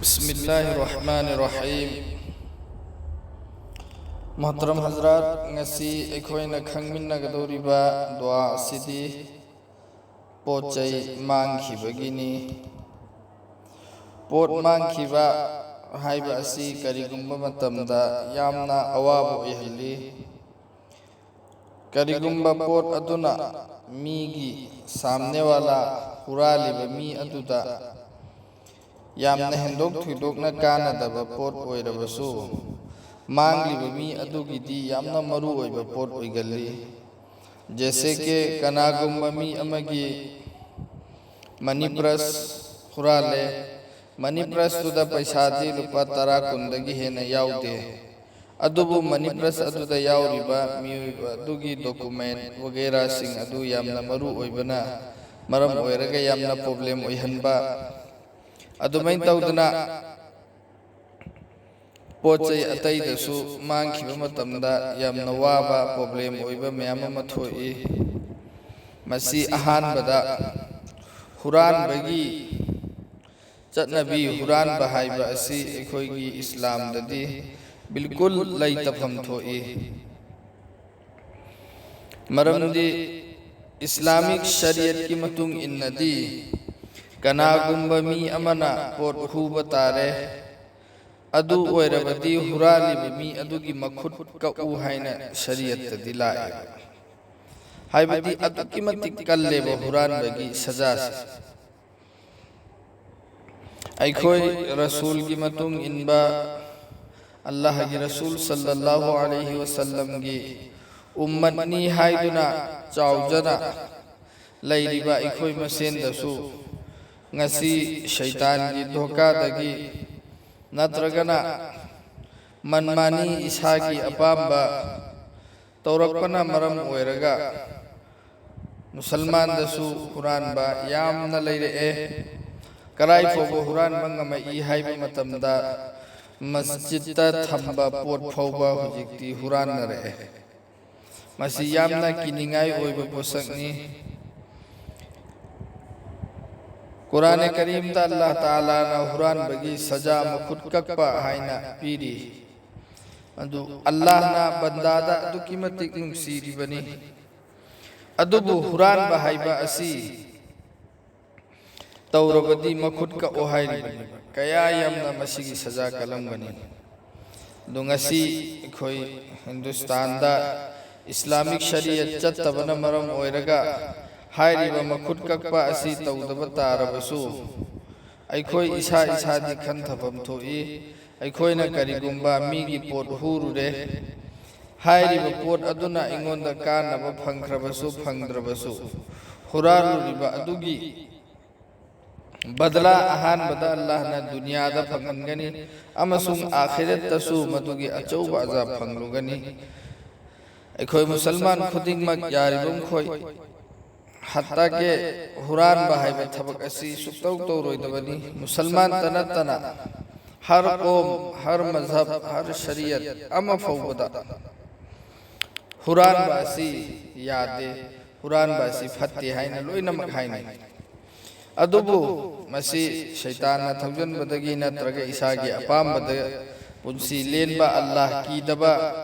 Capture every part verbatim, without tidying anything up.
ꯕꯤꯁꯃꯤꯜꯂꯥꯍꯤꯔ ꯔꯍꯃꯥꯅꯤꯔ ꯔꯍꯤꯝ꯫ ꯃꯣꯍꯇꯔꯝ ꯍꯖꯔꯥꯠ, ꯉꯁꯤ ꯑꯩꯈꯣꯏꯅ ꯈꯪꯃꯤꯟꯅꯒꯗꯧꯔꯤꯕ ꯗꯨꯋꯥ ꯑꯁꯤꯗꯤ ꯄꯣꯠ ꯆꯩ ꯃꯥꯡꯈꯤꯕꯒꯤꯅꯤ꯫ ꯄꯣꯠ ꯃꯥꯡꯈꯤꯕ ꯍꯥꯏꯕ ꯑꯁꯤ ꯀꯔꯤꯒꯨꯝꯕ ꯃꯇꯝꯗ ꯌꯥꯝꯅ ꯑꯋꯥꯕ ꯑꯣꯏꯍꯜꯂꯤ꯫ ꯀꯔꯤꯒꯨꯝꯕ ꯄꯣꯠ ꯑꯗꯨꯅ ꯃꯤꯒꯤ, ꯁꯥꯝꯅꯦꯋꯥꯂꯥ, ꯍꯨꯔꯥꯜꯂꯤꯕ ꯃꯤ ꯑꯗꯨꯗ ꯌꯥꯝꯅ ꯍꯦꯟꯗꯣꯛ ꯊꯣꯏꯗꯣꯛꯅ ꯀꯥꯟꯅꯗꯕ ꯄꯣꯠ ꯑꯣꯏꯔꯕꯁꯨ, ꯃꯥꯡꯂꯤꯕ ꯃꯤ ꯑꯗꯨꯒꯤꯗꯤ ꯌꯥꯝꯅ ꯃꯔꯨ ꯑꯣꯏꯕ ꯄꯣꯠ ꯑꯣꯏꯒꯜꯂꯤ꯫ ꯖꯦꯁꯦ ꯀꯦ, ꯀꯅꯥꯒꯨꯝꯕ ꯃꯤ ꯑꯃꯒꯤ ꯃꯅꯤ ꯄ꯭ꯔꯁ ꯍꯨꯔꯥꯜꯂꯦ꯫ ꯃꯅꯤ ꯄ꯭ꯔꯁꯇꯨꯗ ꯄꯩꯁꯥꯗꯤ ꯂꯨꯄꯥ ꯇꯔꯥ ꯀꯨꯟꯗꯒꯤ ꯍꯦꯟꯅ ꯌꯥꯎꯗꯦ꯫ ꯑꯗꯨꯕꯨ ꯃꯅꯤ ꯄ꯭ꯔꯁ ꯑꯗꯨꯗ ꯌꯥꯎꯔꯤꯕ ꯃꯤꯑꯣꯏꯕ ꯑꯗꯨꯒꯤ ꯗꯣꯀꯨꯃꯦꯟ ꯋꯥꯒꯦꯔꯥꯁꯤꯡ ꯑꯗꯨ ꯌꯥꯝꯅ ꯃꯔꯨ ꯑꯣꯏꯕꯅ ꯃꯔꯝ ꯑꯣꯏꯔꯒ ꯌꯥꯝꯅ ꯄ꯭ꯔꯣꯕ꯭ꯂꯦꯝ ꯑꯣꯏꯍꯟꯕ꯫ ꯑꯗꯨꯃꯥꯏꯅ ꯇꯧꯗꯅ ꯄꯣꯠ ꯆꯩ ꯑꯇꯩꯗꯁꯨ ꯃꯥꯡꯈꯤꯕ ꯃꯇꯝꯗ ꯌꯥꯝꯅ ꯋꯥꯕ, ꯄ꯭ꯔꯣꯕ꯭ꯂꯦꯝ ꯑꯣꯏꯕ ꯃꯌꯥꯝ ꯑꯃ ꯊꯣꯛꯏ꯫ ꯃꯁꯤ ꯑꯍꯥꯟꯕꯗ ꯍꯨꯔꯥꯟꯕꯒꯤ ꯆꯠꯅꯕꯤ, ꯍꯨꯔꯥꯟꯕ ꯍꯥꯏꯕ ꯑꯁꯤ ꯑꯩꯈꯣꯏꯒꯤ ꯏꯁꯂꯥꯝꯗꯗꯤ ꯕꯤꯜꯀꯨꯜ ꯂꯩꯇꯐꯝ ꯊꯣꯛꯏ꯫ ꯃꯔꯝꯗꯤ ꯏꯁꯂꯥꯃꯤꯛ ꯁꯔꯤꯌꯠꯀꯤ ꯃꯇꯨꯡ ꯏꯟꯅꯗꯤ ꯀꯅꯥꯒꯨꯝꯕ ꯃꯤ ꯑꯃꯅ ꯄꯣꯠ ꯍꯨꯕ ꯇꯥꯔꯦ, ꯑꯗꯨ ꯑꯣꯏꯔꯕꯗꯤ ꯍꯨꯔꯥꯜꯂꯤꯕ ꯃꯤ ꯑꯗꯨꯒꯤ ꯃꯈꯨꯠ ꯀꯛꯎ ꯍꯥꯏꯅ ꯁꯔꯤꯌꯠꯇꯗꯤ ꯂꯥꯛꯑꯦ꯫ ꯍꯥꯏꯕꯗꯤ ꯑꯗꯨꯛꯀꯤ ꯃꯇꯤꯛ ꯀꯜꯂꯦꯕ ꯍꯨꯔꯥꯟꯕꯒꯤ ꯁꯖꯥꯁꯦ꯫ ꯑꯩꯈꯣꯏ ꯔꯁꯨꯜꯒꯤ ꯃꯇꯨꯡ ꯏꯟꯕ, ꯑꯜꯂꯥꯍꯒꯤ ꯔꯁꯨꯜ ꯁꯜꯂꯜꯂꯥꯍꯨ ꯑꯂꯩꯍꯤ ꯋꯁꯜꯂꯝꯒꯤ ꯎꯝꯃꯠꯅꯤ ꯍꯥꯏꯗꯨꯅ ꯆꯥꯎꯖꯅ ꯂꯩꯔꯤꯕ ꯑꯩꯈꯣꯏ ꯃꯁꯦꯟꯗꯁꯨ ꯉꯁꯤ ꯁꯩꯇꯥꯟꯒꯤ ꯙꯣꯀꯥꯗꯒꯤ ꯅꯠꯇ꯭ꯔꯒꯅ ꯃꯟꯃꯥꯅꯤ, ꯏꯁꯥꯒꯤ ꯑꯄꯥꯝꯕ ꯇꯧꯔꯛꯄꯅ ꯃꯔꯝ ꯑꯣꯏꯔꯒ ꯃꯨꯁꯜꯃꯥꯟꯗꯁꯨ ꯍꯨꯔꯥꯟꯕ ꯌꯥꯝꯅ ꯂꯩꯔꯛꯑꯦ꯫ ꯀꯔꯥꯏ ꯐꯥꯎꯕ ꯍꯨꯔꯥꯟꯕ ꯉꯝꯃꯛꯏ ꯍꯥꯏꯕ ꯃꯇꯝꯗ ꯃꯁꯖꯤꯠꯇ ꯊꯝꯕ ꯄꯣꯠ ꯐꯥꯎꯕ ꯍꯧꯖꯤꯛꯇꯤ ꯍꯨꯔꯥꯟꯅꯔꯛꯑꯦ꯫ ꯃꯁꯤ ꯌꯥꯝꯅ ꯀꯤꯅꯤꯡꯉꯥꯏ ꯑꯣꯏꯕ ꯄꯣꯠꯁꯛꯅꯤ꯫ ꯀꯨꯔꯥꯅꯦ ꯀꯔꯤꯝꯗ ꯑꯜꯂꯥꯍ ꯇꯥꯂꯥꯅ ꯍꯨꯔꯥꯟꯕꯒꯤ ꯁꯖꯥ, ꯃꯈꯨꯠ ꯀꯛꯄ ꯍꯥꯏꯅ ꯄꯤꯔꯤ꯫ ꯑꯗꯨ ꯑꯜꯂꯥꯍꯅ ꯕꯟꯗꯥꯗ ꯑꯗꯨꯛꯀꯤ ꯃꯇꯤꯛ ꯅꯨꯡꯁꯤꯔꯤꯕꯅꯤ꯫ ꯑꯗꯨꯕꯨ ꯍꯨꯔꯥꯟꯕ ꯍꯥꯏꯕ ꯑꯁꯤ ꯇꯧꯔꯕꯗꯤ ꯃꯈꯨꯠ ꯀꯛꯑꯣ ꯍꯥꯏꯔꯤꯕꯅꯤ꯫ ꯀꯌꯥ ꯌꯥꯝꯅ ꯃꯁꯤꯒꯤ ꯁꯖꯥ ꯀꯜꯂꯝꯒꯅꯤ꯫ ꯑꯗꯣ ꯉꯁꯤ ꯑꯩꯈꯣꯏ ꯍꯤꯟꯗꯨꯁꯇꯥꯟꯗ ꯏꯁꯂꯥꯃꯤꯛ ꯁꯔꯤꯌꯠ ꯆꯠꯇꯕꯅ ꯃꯔꯝ ꯑꯣꯏꯔꯒ ꯍꯥꯏꯔꯤꯕ ꯃꯈꯨꯠ ꯀꯛꯄ ꯑꯁꯤ ꯇꯧꯗꯕ ꯇꯥꯔꯕꯁꯨ, ꯑꯩꯈꯣꯏ ꯏꯁꯥ ꯏꯁꯥꯗꯤ ꯈꯟꯊꯐꯝ ꯊꯣꯛꯏ꯫ ꯑꯩꯈꯣꯏꯅ ꯀꯔꯤꯒꯨꯝꯕ ꯃꯤꯒꯤ ꯄꯣꯠ ꯍꯨꯔꯨꯔꯦ, ꯍꯥꯏꯔꯤꯕ ꯄꯣꯠ ꯑꯗꯨꯅ ꯑꯩꯉꯣꯟꯗ ꯀꯥꯟꯅꯕ ꯐꯪꯈ꯭ꯔꯕꯁꯨ ꯐꯪꯗ꯭ꯔꯕꯁꯨ, ꯍꯨꯔꯥꯜꯂꯨꯔꯤꯕ ꯑꯗꯨꯒꯤ ꯕꯗꯂꯥ ꯑꯍꯥꯟꯕꯗ ꯑꯜꯂꯥꯍꯅ ꯗꯨꯅꯤꯌꯥꯗ ꯐꯪꯍꯟꯒꯅꯤ, ꯑꯃꯁꯨꯡ ꯑꯥꯈꯤꯔꯠꯇꯁꯨ ꯃꯗꯨꯒꯤ ꯑꯆꯧꯕ ꯑꯖꯥꯕ ꯐꯪꯂꯨꯒꯅꯤ꯫ ꯑꯩꯈꯣꯏ ꯃꯨꯁꯜꯃꯥꯟ ꯈꯨꯗꯤꯡꯃꯛ ꯌꯥꯔꯤꯕꯃꯈꯣꯏ ꯍꯠꯇꯥꯀꯦ ꯍꯨꯔꯥꯟꯕ ꯍꯥꯏꯕ ꯊꯕꯛ ꯑꯁꯤ ꯁꯨꯛꯇꯧ ꯇꯧꯔꯣꯏꯗꯕꯅꯤ꯫ ꯃꯨꯁꯜꯃꯥꯟꯇ ꯅꯠꯇꯅ ꯍꯔ ꯀꯣꯝ, ꯍꯔ ꯃꯖꯍꯕ, ꯍꯔ ꯁꯔꯤꯌꯠ ꯑꯃ ꯐꯥꯎꯕꯗ ꯍꯨꯔꯥꯟꯕ ꯑꯁꯤ ꯌꯥꯗꯦ, ꯍꯨꯔꯥꯟꯕ ꯑꯁꯤ ꯐꯠꯇꯦ ꯍꯥꯏꯅ ꯂꯣꯏꯅꯃꯛ ꯍꯥꯏꯅꯩ꯫ ꯑꯗꯨꯕꯨ ꯃꯁꯤ ꯁꯩꯇꯥꯟꯅ ꯊꯧꯖꯟꯕꯗꯒꯤ ꯅꯠꯇ꯭ꯔꯒ ꯏꯁꯥꯒꯤ ꯑꯄꯥꯝꯕꯗ ꯄꯨꯟꯁꯤ ꯂꯦꯟꯕ, ꯑꯜꯂꯥꯍ ꯀꯤꯗꯕ,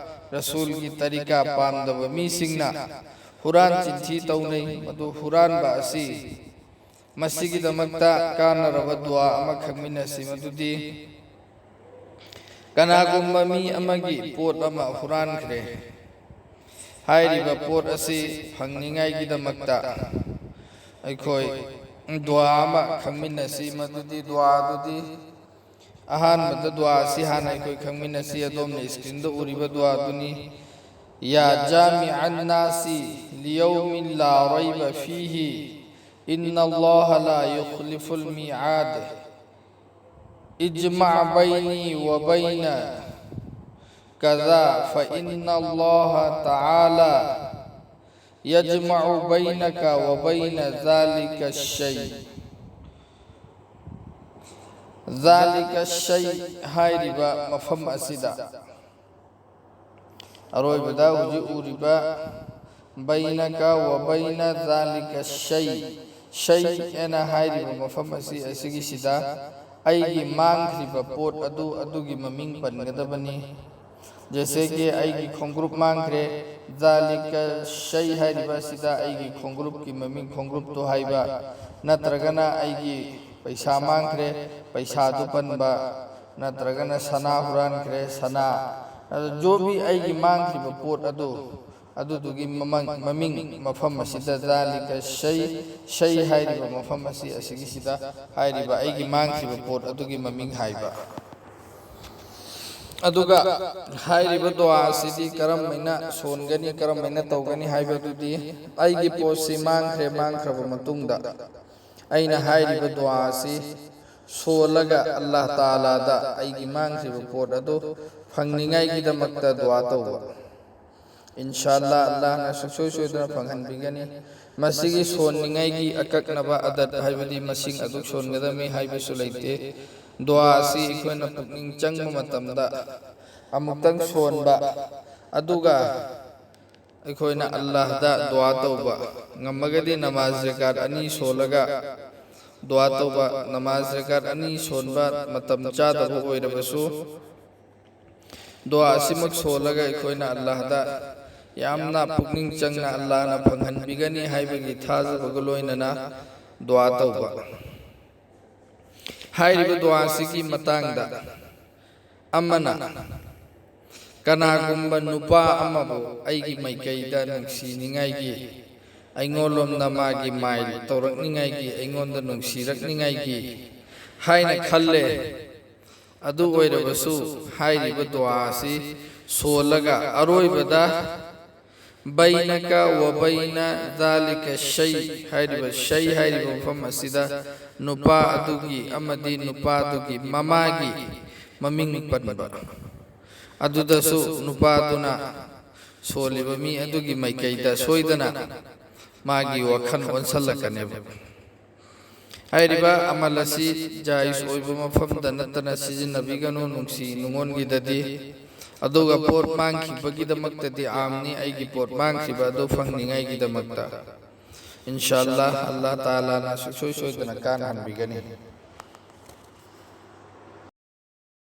ꯔꯁꯨꯜꯒꯤ ꯇꯔꯤꯀꯥ ꯄꯥꯝꯗꯕ ꯃꯤꯁꯤꯡꯅ ꯍꯨꯔꯥꯟ ꯆꯤꯟꯊꯤ ꯇꯧꯅꯩ꯫ ꯃꯗꯨ ꯍꯨꯔꯥꯟꯕ ꯑꯁꯤ ꯃꯁꯤꯒꯤꯗꯃꯛꯇ ꯀꯥꯟꯅꯔꯕ ꯗꯨꯋꯥ ꯑꯃ ꯈꯪꯃꯤꯟꯅꯁꯤ, ꯃꯗꯨꯗꯤ ꯀꯅꯥꯒꯨꯝꯕ ꯃꯤ ꯑꯃꯒꯤ ꯄꯣꯠ ꯑꯃ ꯍꯨꯔꯥꯟꯈ꯭ꯔꯦ꯫ ꯍꯥꯏꯔꯤꯕ ꯄꯣꯠ ꯑꯁꯤ ꯐꯪꯅꯤꯡꯉꯥꯏꯒꯤꯗꯃꯛꯇ ꯑꯩꯈꯣꯏ ꯗꯨꯋꯥ ꯑꯃ ꯈꯪꯃꯤꯟꯅꯁꯤ꯫ ꯃꯗꯨꯗꯤ ꯗꯨꯋꯥ ꯑꯗꯨꯗꯤ, ꯑꯍꯥꯟꯕꯗ ꯗꯨꯋꯥ ꯑꯁꯤ ꯍꯥꯟꯅ ꯑꯩꯈꯣꯏ ꯈꯪꯃꯤꯟꯅꯁꯤ꯫ ꯑꯗꯣꯝꯅ ꯏꯁꯀ꯭ꯔꯤꯟꯗ ꯎꯔꯤꯕ ꯗꯨꯋꯥ ꯑꯗꯨꯅꯤ꯫ يا جامع الناس ليوم لا ريب فيه إن الله لا يخلف الميعاد. اجمع بيني وبين كذا فإن الله تعالى يجمع بينك وبين ذلك الشيء. ذلك الشيء ꯍꯥꯏꯔꯤꯕ ꯃꯐꯝ ꯑꯁꯤꯗ ꯑꯔꯣꯏꯕꯗ ꯍꯧꯖꯤꯛ ꯎꯔꯤꯕ بينك وبين ذلك الشيء ꯁꯩ ꯑꯅ ꯍꯥꯏꯔꯤꯕ ꯃꯐꯝ ꯑꯁꯤ ꯑꯁꯤꯒꯤꯁꯤꯗ ꯑꯩꯒꯤ ꯃꯥꯡꯈ꯭ꯔꯤꯕ ꯄꯣꯠ ꯑꯗꯨ ꯑꯗꯨꯒꯤ ꯃꯃꯤꯡ ꯄꯟꯒꯗꯕꯅꯤ꯫ ꯖꯦꯁꯦ ꯀꯤ ꯑꯩꯒꯤ ꯈꯣꯡꯒ꯭ꯔꯨꯞ ꯃꯥꯡꯈ꯭ꯔꯦ, ꯖꯥꯂꯤꯀ ꯁꯩ ꯍꯥꯏꯔꯤꯕ ꯑꯁꯤꯗ ꯑꯩꯒꯤ ꯈꯣꯡꯒ꯭ꯔꯨꯞꯀꯤ ꯃꯃꯤꯡ ꯈꯣꯡꯒ꯭ꯔꯨꯞꯇꯨ ꯍꯥꯏꯕ, ꯅꯠꯇ꯭ꯔꯒꯅ ꯑꯩꯒꯤ ꯄꯩꯁꯥ ꯃꯥꯡꯈ꯭ꯔꯦ, ꯄꯩꯁꯥꯗꯨ ꯄꯟꯕ, ꯅꯠꯇ꯭ꯔꯒꯅ ꯁꯅꯥ ꯍꯨꯔꯥꯟꯈ꯭ꯔꯦ, ꯁꯅꯥ, ꯑꯗꯨ ꯖꯣꯕꯤ ꯑꯩꯒꯤ ꯃꯥꯡꯈ꯭ꯔꯤꯕ ꯄꯣꯠ ꯑꯗꯨ ꯑꯗꯨꯗꯨꯒꯤ ꯃꯃꯤꯡ ꯃꯐꯝ ꯑꯁꯤꯗ ꯖꯥꯂꯤꯀ ꯁꯩ, ꯁꯩ ꯍꯥꯏꯔꯤꯕ ꯃꯐꯝ ꯑꯁꯤ ꯑꯁꯤꯒꯤꯁꯤꯗ ꯍꯥꯏꯔꯤꯕ ꯑꯩꯒꯤ ꯃꯥꯡꯈꯤꯕ ꯄꯣꯠ ꯑꯗꯨꯒꯤ ꯃꯃꯤꯡ ꯍꯥꯏꯕ꯫ ꯑꯗꯨꯒ ꯍꯥꯏꯔꯤꯕ ꯗꯨꯋꯥ ꯑꯁꯤꯗꯤ ꯀꯔꯝꯍꯥꯏꯅ ꯁꯣꯟꯒꯅꯤ, ꯀꯔꯝꯍꯥꯏꯅ ꯇꯧꯒꯅꯤ ꯍꯥꯏꯕꯗꯨꯗꯤ, ꯑꯩꯒꯤ ꯄꯣꯠꯁꯤ ꯃꯥꯡꯈ꯭ꯔꯦ, ꯃꯥꯡꯈ꯭ꯔꯕ ꯃꯇꯨꯡꯗ ꯑꯩꯅ ꯍꯥꯏꯔꯤꯕ ꯗꯨꯋꯥ ꯑꯁꯤ ꯁꯣꯜꯂꯒ ꯑꯜꯂꯥꯍ ꯇꯥꯂꯥꯗ ꯑꯩꯒꯤ ꯃꯥꯡꯈ꯭ꯔꯤꯕ ꯄꯣꯠ ꯑꯗꯨ ꯐꯪꯅꯤꯡꯉꯥꯏꯒꯤꯗꯃꯛꯇ ꯗꯨꯋꯥ ꯇꯧꯕ꯫ ꯏꯟꯁꯥ ꯑꯜꯂꯥꯍ, ꯑꯜꯂꯥꯍꯅ ꯁꯨꯡꯁꯣꯏ ꯁꯣꯏꯗꯅ ꯐꯪꯍꯟꯕꯤꯒꯅꯤ꯫ ꯃꯁꯤꯒꯤ ꯁꯣꯟꯅꯤꯡꯉꯥꯏꯒꯤ ꯑꯀꯛꯅꯕ ꯑꯗꯠ, ꯍꯥꯏꯕꯗꯤ ꯃꯁꯤꯡ ꯑꯗꯨꯛ ꯁꯣꯟꯒꯗꯕꯅꯤ ꯍꯥꯏꯕꯁꯨ ꯂꯩꯇꯦ꯫ ꯗꯨꯋꯥ ꯑꯁꯤ ꯑꯩꯈꯣꯏꯅ ꯄꯨꯛꯅꯤꯡ ꯆꯪꯕ ꯃꯇꯝꯗ ꯑꯃꯨꯛꯇꯪ ꯁꯣꯟꯕ, ꯑꯗꯨꯒ ꯑꯩꯈꯣꯏꯅ ꯑꯜꯂꯥꯍꯗ ꯗꯨꯋꯥ ꯇꯧꯕ, ꯉꯝꯃꯒꯗꯤ ꯅꯃꯥꯖ ꯔꯀꯥꯠ ꯑꯅꯤ ꯁꯣꯜꯂꯒ ꯗꯨꯋꯥ ꯇꯧꯕ, ꯅꯃꯥꯖ ꯔꯀꯥꯠ ꯑꯅꯤ ꯁꯣꯟꯕ ꯃꯇꯝ ꯆꯥꯗꯕ ꯑꯣꯏꯔꯕꯁꯨ, ꯗꯨꯋꯥ ꯑꯁꯤꯃꯛ ꯁꯣꯜꯂꯒ ꯑꯩꯈꯣꯏꯅ ꯑꯜꯂꯥꯍꯗ ꯌꯥꯝꯅ ꯄꯨꯛꯅꯤꯡ ꯆꯪꯅ ꯑꯜꯂꯥꯍꯅ ꯐꯪꯍꯟꯕꯤꯒꯅꯤ ꯍꯥꯏꯕꯒꯤ ꯊꯥꯖꯕꯒ ꯂꯣꯏꯅꯅ ꯗꯨꯋꯥ ꯇꯧꯕ꯫ ꯍꯥꯏꯔꯤꯕ ꯗꯨꯋꯥ ꯑꯁꯤꯒꯤ ꯃꯇꯥꯡꯗ ꯑꯃꯅ, ꯀꯅꯥꯒꯨꯝꯕ ꯅꯨꯄꯥ ꯑꯃꯕꯨ ꯑꯩꯒꯤ ꯃꯥꯏꯀꯩꯗ ꯅꯨꯡꯁꯤꯅꯤꯡꯉꯥꯏꯒꯤ, ꯑꯩꯉꯣꯟꯂꯣꯝꯗ ꯃꯥꯒꯤ ꯃꯥꯏ ꯇꯧꯔꯛꯅꯤꯡꯉꯥꯏꯒꯤ, ꯑꯩꯉꯣꯟꯗ ꯅꯨꯡꯁꯤꯔꯛꯅꯤꯡꯉꯥꯏꯒꯤ ꯍꯥꯏꯅ ꯈꯜꯂꯦ꯫ ꯑꯗꯨ ꯑꯣꯏꯔꯕꯁꯨ, ꯍꯥꯏꯔꯤꯕ ꯗꯨꯋꯥ ꯑꯁꯤ ꯁꯣꯜꯂꯒ ꯑꯔꯣꯏꯕꯗ ꯕꯩꯅꯀ ꯋ ꯕꯩꯅ ꯖꯥꯂꯤꯀ ꯁꯩ ꯍꯥꯏꯔꯤꯕ ꯁꯩ ꯍꯥꯏꯔꯤꯕ ꯃꯐꯝ ꯑꯁꯤꯗ ꯅꯨꯄꯥ ꯑꯗꯨꯒꯤ ꯑꯃꯗꯤ ꯅꯨꯄꯥꯗꯨꯒꯤ ꯃꯃꯥꯒꯤ ꯃꯃꯤꯡ ꯄꯟꯕ꯫ ꯑꯗꯨꯗꯁꯨ ꯅꯨꯄꯥꯗꯨꯅ ꯁꯣꯜꯂꯤꯕ ꯃꯤ ꯑꯗꯨꯒꯤ ꯃꯥꯏꯀꯩꯗ ꯁꯣꯏꯗꯅ ꯃꯥꯒꯤ ꯋꯥꯈꯜ ꯑꯣꯟꯁꯤꯜꯂꯛꯀꯅꯦꯕ꯫ ꯍꯥꯏꯔꯤꯕ ꯑꯃꯜ ꯑꯁꯤ ꯖꯥꯏꯖ ꯑꯣꯏꯕ ꯃꯐꯝꯗ ꯅꯠꯇꯅ ꯁꯤꯖꯤꯟꯅꯕꯤꯒꯅꯨ, ꯅꯨꯡꯁꯤ ꯅꯨꯡꯉꯣꯟꯒꯤꯗꯗꯤ꯫ ꯑꯗꯨꯒ ꯄꯣꯠ ꯃꯥꯡꯈꯤꯕꯒꯤꯗꯃꯛꯇꯗꯤ ꯑꯥꯝꯅꯤ, ꯑꯩꯒꯤ ꯄꯣꯠ ꯃꯥꯡꯈꯤꯕ ꯑꯗꯨ ꯐꯪꯅꯤꯡꯉꯥꯏꯒꯤꯗꯃꯛꯇ꯫ ꯏꯟꯁꯥ ꯑꯜꯂꯥꯍ, ꯑꯜꯂꯥꯍ ꯇꯥꯂꯥꯅ ꯁꯨꯡꯁꯣꯏ ꯁꯣꯏꯗꯅ ꯀꯥꯟꯅꯍꯟꯕꯤꯒꯅꯤ꯫